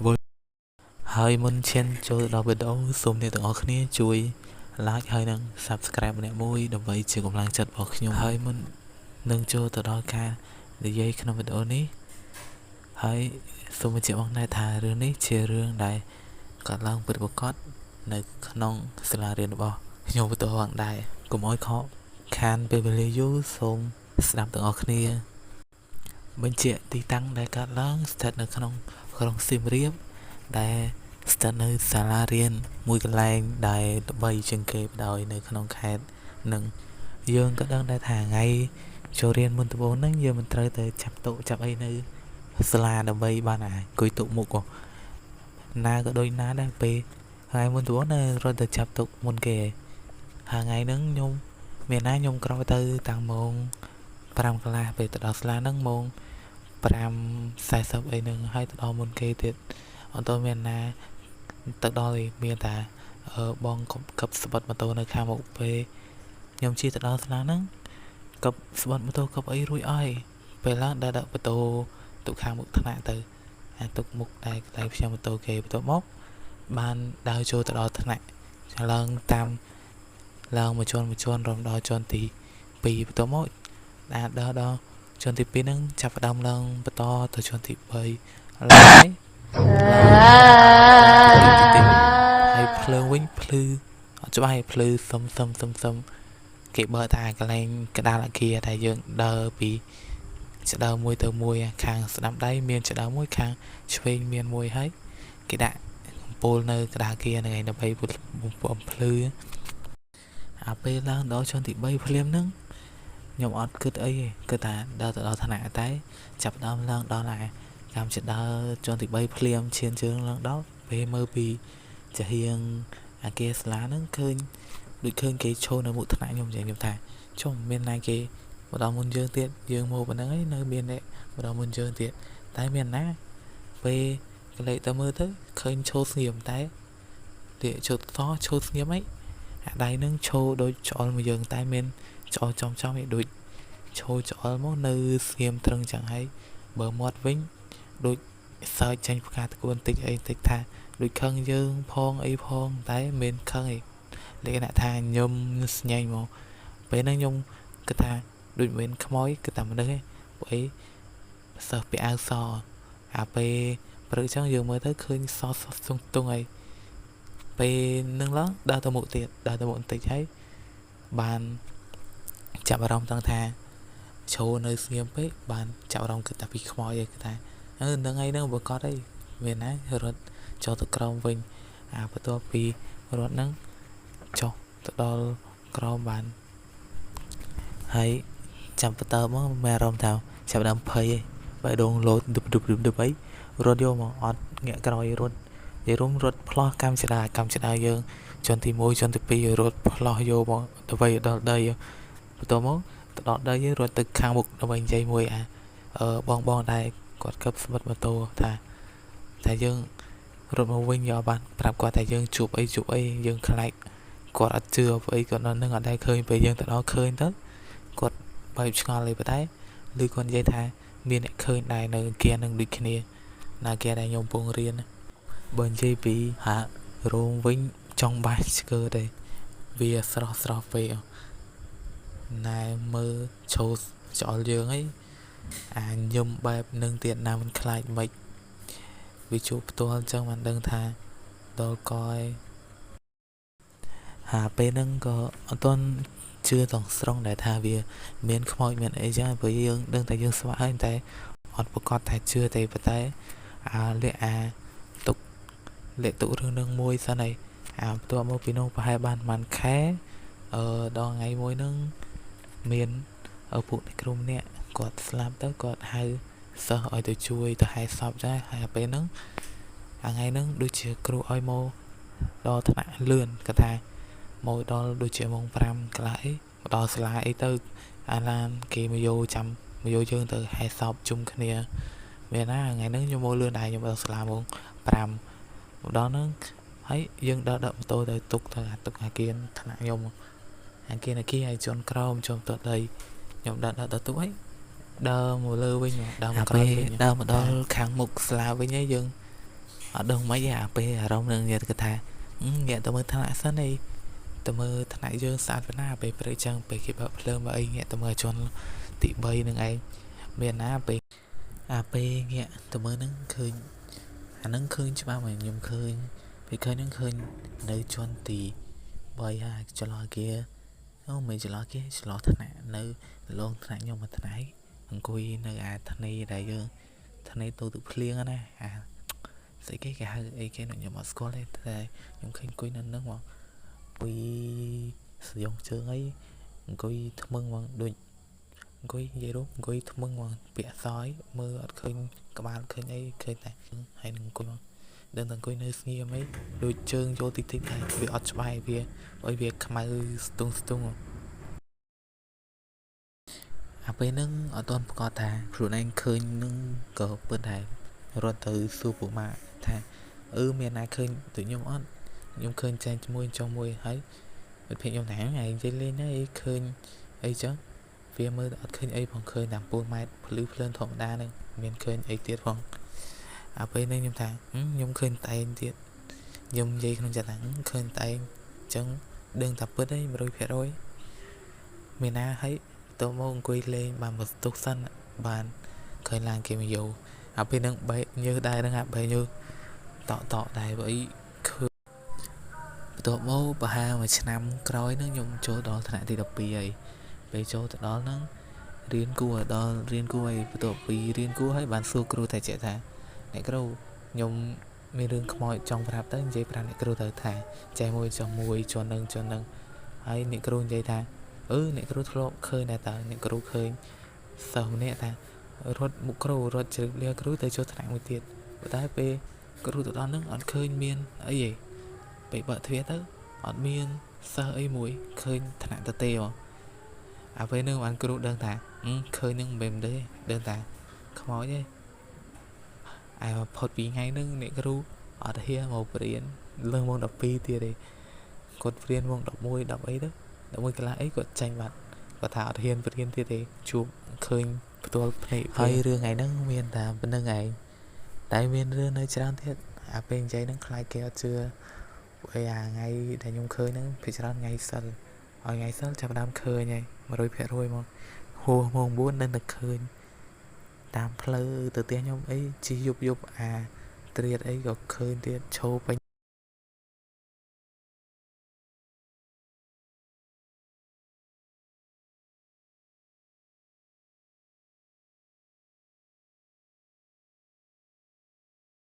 វិលហើយមុនឈានចូលទៅដល់វីដេអូសូមអ្នកទាំងអស់គ្នាជួយ like ហើយនិង Subscribe ម្នាក់មួយដើម្បីជាកម្លាំងចិត្តរបស់ខ្ញុំហើយមុននឹងចូលទៅដល់ការនិយាយក្នុងវីដេអូនេះហើយសូមបញ្ជាក់បងដែរថារឿងនេះជារឿងដែលកើតឡើងពិតប្រាកដនៅក្នុងសាលារៀនរបស់ខ្ញុំផ្ទាល់ផងដែរកុំឲ្យខកខានពេលវេលាយូរសូមស្ដាប់ទាំងអស់គ្នាបញ្ជាក់ទីតាំងដែលកើតឡើងស្ថិតនៅក្នុងក្រុងសៀមរាបដែលស្ថិតនៅសាលារៀនមួយកន្លែងដែលល្បីជាងគេបណ្ដោយនៅក្នុងខេត្តនិងយើងក៏ដឹងដែរថាថ្ងៃចូលរៀនមុនដំបូងហ្នឹងយើងមិនត្រូវទៅចាប់តុចាប់អីនៅសាលាដើម្បីបានអាអង្គុយតុមុខណាក៏ដូចណាដែរពេលថ្ងៃមុនដំបូងនៅរត់ទៅចាប់តុមុនគេហើយថ្ងៃហ្នឹងខ្ញុំមានណាខ្ញុំក្រោយទៅតាំងម៉ោង5កន្លះពេលទៅដល់សាលាហ្នឹងម៉ោង5:40អីហ្នឹងហើយទៅដល់មុនគេទៀតអត់ទាន់មានណាទៅដល់ទេមានតែបងកឹបស្បិតម៉ូតូនៅខាងមុខពេលខ្ញុំជិះទៅដល់សាលាហ្នឹងកឹបស្បិតម៉ូតូកឹបអីរួចអស់ហើយពេលឡើងដល់ដាក់ម៉ូតូទុកខាងមុខថ្នាក់ទៅអាទុកមុខដែលកន្លែងផ្ញើម៉ូតូគេបន្ទាប់មកបានដើរចូលទៅដល់ថ្នាក់ឡើងតាមឡើងមួយជាន់មួយជាន់រំដល់ជាន់ទី2បន្ទាប់មកដើរដល់ជាន់ទី2ហ្នឹងចាប់ផ្ដើមឡើងបន្តទៅជាន់ទី3ឡើងហើយឡើងហើយភ្លើងវិញភ្លឺអត់ច្បាស់ឯភ្លឺសឹមសឹមសឹមសឹមគេបើកថាកន្លែងកដាលអាគារដែលយើងដើរពីឆ្ដើមួយទៅមួយខាងស្ដាំដៃមានឆ្ដើមួយខាងឆ្វេងមានមួយហើយគេដាក់កំពូលនៅកដាលអាគារហ្នឹងឯងដើម្បីបំភ្លឺអាពេលឡើងដល់ជាន់ទី3ភ្លាមហ្នឹងខ្ញុំអត់គិតអីទេគិតថាដើរទៅដល់ថ្នាក់តែចាប់ដើមឡើងដល់អាកម្មជាដើរជាន់ទី3ភ្លាមឈានជើងឡើងដល់ពេលមើលពីចាហៀងអាគារសាលាហ្នឹងឃើញដូចឃើញគេឈរនៅមុខថ្នាក់ខ្ញុំចឹងខ្ញុំថាចុះមានណាគេមកដល់មុនយើងទៀតយើងមកប៉ុណ្្នឹងឯងនៅមានអ្នកមកដល់មុនយើងទៀតតែមានណាពេលកលេចទៅមើលទៅឃើញឈរស្ងៀមតែលាកជុតសឈរស្ងៀមអីអាដៃនឹងឈរដូចឆ្អល់មកយើងតែមានឆ្អល់ចំចំឯដូចឈរឆ្អល់មកនៅស្ងៀមត្រឹងចឹងហើយបើមាត់វិញដូចសើចចេញផ្កាតគួនតិចអីតិចថាដូចខឹងយើងផងអីផងតែមិនខឹងឯងលក្ខណៈថាញឹមស្ញែងមកពេលហ្នឹងខ្ញុំគិតថាដូចមិនខ្មោចគិតថាមនុស្សឯងព្រោះអីសិស្សពាក់អាវសអាពេលព្រឹកចឹងយើងមើលទៅឃើញសសស្ទងទងអីពេលនឹងឡើងដើរទៅមុខទៀតដើរទៅមុខបន្តិចហើយបានចាប់អារម្មណ៍តាំងថាឈរនៅស្ងៀមពេកបានចាប់អារម្មណ៍គិតតែពីខ្មោចឯងគិតថាអឺនឹងឯងនឹងប្រកាសអីមានណារត់ចុះទៅក្រោមវិញអាបន្ទាប់ពីរត់ហ្នឹងចុះទៅដល់ក្រោមបានហើយចាំបន្តមកមានអារម្មណ៍ថាចាប់ដើមភ័យឯងបែរដងលោតឌឹបឌឹបឌឹបឌឹបអីរត់យកមកអត់ងាកក្រោយរត់និយាយរួមរត់ផ្លោះកម្មចដាកម្មចដាយើងជាន់ទី1ជាន់ទី2រត់ផ្លោះយកមកដើម្បីដល់ដីបន្ទាប់មកទៅដល់ដីយើងរត់ទៅខាងមុខដើម្បីនិយាយមួយអាបងបងដែរគាត់កឹបស្បិតម៉ូតូថាតែយើងរត់មកវិញយកបានប្រាប់គាត់ថាយើងជួបអីជួបអីយើងខ្លាចគាត់អត់ជឿព្រោះអីគាត់នៅនឹងអត់ដែរឃើញពេលយើងទៅដល់ឃើញទៅគាត់បែបឆ្ងល់អីប៉ុន្តែឬគាត់និយាយថាមានអ្នកឃើញដែរនៅអាគារនឹងដូចគ្នានៅអាគារដែលខ្ញុំកំពុងរៀនបើនិយាយពីហាក់រោងវិញចង់បាសឆ្កើទេវាស្រស់ស្រស់ពេកណែមើលឈោឆ្អល់យើងអីអាញឹមបែបនឹងទៀតណាមិនខ្លាចមិនវាជួបផ្ទាល់អញ្ចឹងបានដឹងថាដល់កយហាពេលហ្នឹងក៏អត់ទាន់ជឿទាំងស្រុងដែលថាវាមានខ្មោចមានអីចឹងព្រោះយើងដឹងតែយើងស្វាក់ហើយតែអត់ប្រកាសថាជឿទេប៉ុន្តែអាលាកអាទុកលាកទុករឿងនឹងមួយសិនហើយអាបន្ទាប់មកពីនោះប្រហែលបានប្រហែលខែអឺដល់ថ្ងៃមួយហ្នឹងមានឪពុកអ្នកគ្រូម្នាក់គាត់ស្លាប់ទៅគាត់ហៅសិស្សឲ្យទៅជួយទៅហែសពដែរហើយពេលហ្នឹងអាថ្ងៃហ្នឹងដូចជាគ្រូឲ្យមកដល់ថ្នាក់លឿនគាត់ថាមកដល់ដូចជាម៉ោង5កន្លះអីមកដល់សាលាអីទៅអាឡានគេមកយកចាំមកយកយើងទៅហែសពជុំគ្នាមានណាថ្ងៃហ្នឹងខ្ញុំមកលឿនដែរខ្ញុំដល់សាលាម៉ោង5មកដល់ហ្នឹងហើយយើងដើរដឹកម៉ូតូទៅទុកទៅអាទុកអាគារថ្នាក់ខ្ញុំអាគារអាគារឲ្យជន់ក្រោមជន់ទៅដីខ្ញុំដើរដើរទៅទុកហើយដើរមកលើវិញដើរមកក្រោយវិញដើរមកដល់ខាងមុខសាលាវិញហើយយើង អត់ដឹងមិនទេអាពេលអារម្មណ៍នឹងនិយាយគាត់ថាងាកទៅមើលថ្នាក់សិនអីទៅមើលថ្នាក់យើងស្អាតប៉ុណ្ណាពេលព្រឹកចឹងពេលគេបើកភ្លើងបើអីងាកទៅមើលជាន់ទី3នឹងឯងមានណាពេលអាពេលងាកទៅមើលហ្នឹងឃើញអាហ្នឹងឃើញច្បាស់មកខ្ញុំឃើញពេលឃើញហ្នឹងឃើញនៅជាន់ទី3ហើយចន្លោះគេអូមិនចន្លោះគេចន្លោះថ្នាក់នៅលងថ្នាក់ខ្ញុំមួយថ្នាក់អង្គុយនៅអាថ្នេរដែលយើងថ្នេរទូទឹកភ្លៀងណាអាស្អីគេគេហៅអីគេខ្ញុំអត់ស្គាល់ទេតែខ្ញុំឃើញអង្គុយនៅហ្នឹងមកពីស្យងជើងអីអង្គុយថ្មឹងហ្មងដូចអង្គុយនិយាយរួមអង្គុយថ្មឹងហ្មងពាក់សយមើលអត់ឃើញក្បាលឃើញអីឃើញតែហើយនឹងអង្គុយមកដឹងតែអង្គុយនៅស្ងៀមអីដូចជើងចូលតិចតិចតែវាអត់ច្បាស់វាអុយវាខ្មៅស្ទុងស្ទុងអាពេលហ្នឹងអត់ទាន់ប្រកាសថាខ្លួនឯងឃើញនឹងក៏ពិតដែររត់ទៅសួរពួកម៉ាក់ថាអឺមានណាឃើញដូចខ្ញុំអត់ខ្ញុំឃើញចែងជាមួយចុងមួយហើយមិត្តភក្តិខ្ញុំថាឯងនិយាយលេងណាអីឃើញអីចឹងវាមើលអត់ឃើញអីផងឃើញតាមពូលម៉ែត្រភ្លឺភ្លើនធម្មតាហ្នឹងមានឃើញអីទៀតផងអាពេលនេះខ្ញុំថាខ្ញុំឃើញតែឯងទៀតខ្ញុំនិយាយក្នុងចិត្តថាឃើញតែឯងចឹងដឹងថាពិតឯង100%មានណាហើយទៅមកអង្គុយលេងបានមួយស្ទុះសិនបានឃើញឡើងគេមកយោអាពេលហ្នឹងបែកញើសដែរហ្នឹងអាបែកញើសតក់តក់ដែរបើអីឃើញបន្ទាប់មកប្រហែលមួយឆ្នាំក្រោយហ្នឹងខ្ញុំចូលដល់ថ្នាក់ទី12ហើយពេលចូលទៅដល់ហ្នឹងរៀនគួរដល់រៀនគួរហើយបន្ទាប់ពីរៀនគួរហើយបានសួរគ្រូតែជាក់ថាអ្នកគ្រូខ្ញុំមានរឿងខ្មោចចង់ប្រាប់ទៅនិយាយប្រាប់អ្នកគ្រូទៅថាចេះមួយចុះមួយជាន់នឹងជាន់នឹងហើយអ្នកគ្រូនិយាយថាអឺអ្នកគ្រូធ្លាប់ឃើញដែរតើអ្នកគ្រូឃើញសិស្សម្នាក់ថារត់មុខគ្រូរត់ជ្រាបលាគ្រូទៅចូលថ្នាក់មួយទៀតប៉ុន្តែពេលគ្រូទៅដល់ហ្នឹងអត់ឃើញមានអីទេពេលបើកទ្វារទៅអត់មានសិស្សអីមួយឃើញថ្នាក់ទៅទេហ៎អាពេលហ្នឹងបានគ្រូដឹងថាឃើញនឹងមិនមែនទេដឹងថាខ្មោចទេឯផុតពីថ្ងៃហ្នឹងអ្នកគ្រូអត់ហ៊ានមកព្រៀនលើម៉ោង12ទៀតទេគាត់ព្រៀនម៉ោង11 10អីទៅ11កន្លះអីគាត់ចាញ់បាត់គាត់ថាអត់ហ៊ានព្រៀនទៀតទេជួបឃើញផ្ទាល់ភ្នែកហើយរឿងថ្ងៃហ្នឹងមានតែប៉ុណ្្នឹងឯងតែមានរឿងនៅច្រើនទៀតអាពេលនិយាយហ្នឹងខ្លាចគេអត់ជឿអីអាថ្ងៃដែលខ្ញុំឃើញហ្នឹងពីច្រើនថ្ងៃសិលឲ្យថ្ងៃសិលចាប់ដើមឃើញហើយ100%មកហួសម៉ោង9នៅតែឃើញតាមផ្លូវទៅផ្ទះខ្ញុំអីជិះយប់យប់អាត្រៀតអីក៏ឃើញទៀតឈោពេញ